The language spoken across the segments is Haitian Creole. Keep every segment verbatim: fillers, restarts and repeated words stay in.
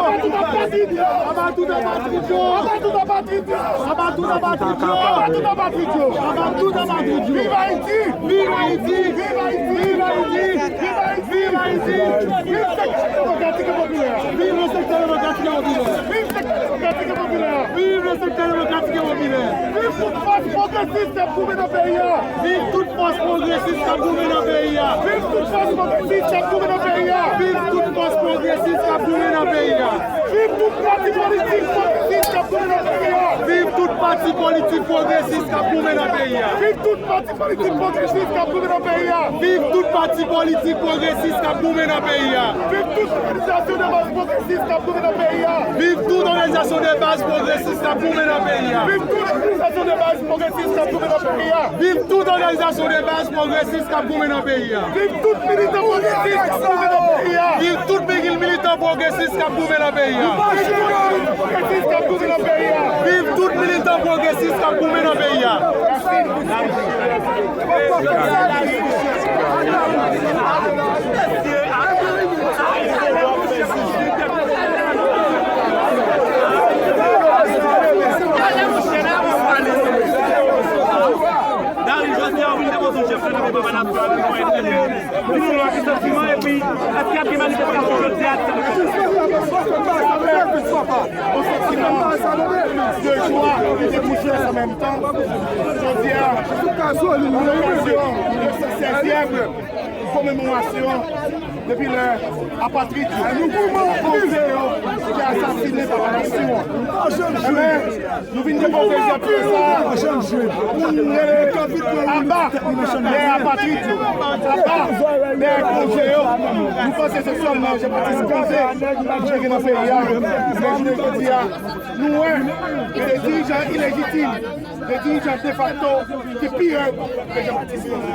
Aba tout apatrid yo! Aba tout apatrid yo! Aba tout apatrid yo! Aba tout apatrid yo! Aba tout apatrid yo! Aba tout apatrid yo! Viv Ayiti! Viv Ayiti! Viv Ayiti! Viv Ayiti! Viv Ayiti! Viv Ayiti! Viv sektè demokratik e popilè! Viv le sektè demokratik e popilè! Viv sektè demokratik e popilè! Viv le sektè demokratik e popilè! Viv tout fòs pwogresis k ap goumen nan peyi a! Viv tout fòs pwogresis k ap goumen nan peyi a! Viv tout fòs pwogresis k ap goumen nan peyi a! Viv tout fòs pwogresis k ap goumen nan peyi a! Viv tout pati politik pwogresis k ap goumen nan peyi a! Viv tout pati politik pwogresis k ap goumen nan peyi a! Viv tout pati politik pwogresis k ap goumen nan peyi a! Viv tout pati politik pwogresis k ap goumen nan peyi a! Viv tout òganizasyon de baz pwogresis k ap goumen nan peyi a! Viv tout òganizasyon de baz pwogresis k ap goumen nan peyi a! Viv tout òganizasyon de baz pwogresis k ap goumen nan peyi a! Viv tout òganizasyon de baz pwogresis k ap goumen nan peyi a! Viv tout militan pwogresis k ap goumen nan peyi a! Viv tout mili-, militan pwogresis k ap goumen nan peyi a! Viv tout militan pwogresis k ap goumen nan peyi a! Viv tout militan pwogresis k ap goumen nan peyi a! Gary Joseph, ou vin depoze yon chèf nan papa nasyon an pou yon entèvyou. Pou nou la, ki santiman, epi èske y ap gen manifestasyon jodi a? Yon santiman de jwa e de tristès an menm tan. Jodi a, an okazyon de san sèzyèm komemorasyon depi lè apatrid yo, konze yo te asasinen papa nasyon an. Ebyen, nou vin depoze drapo sa a pou n rele aba dèyè apatrid yo, aba dèyè konze yo. Nou panse se sèlman Jean Baptiste Konze ki gen nan peyi a, men jounen jodi a, nou wè gen de dirijan ilejitim, de dirijan defakto ki pi rèd ke Jean Baptiste Konze.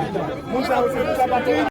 Moun sa yo se tout apatrid.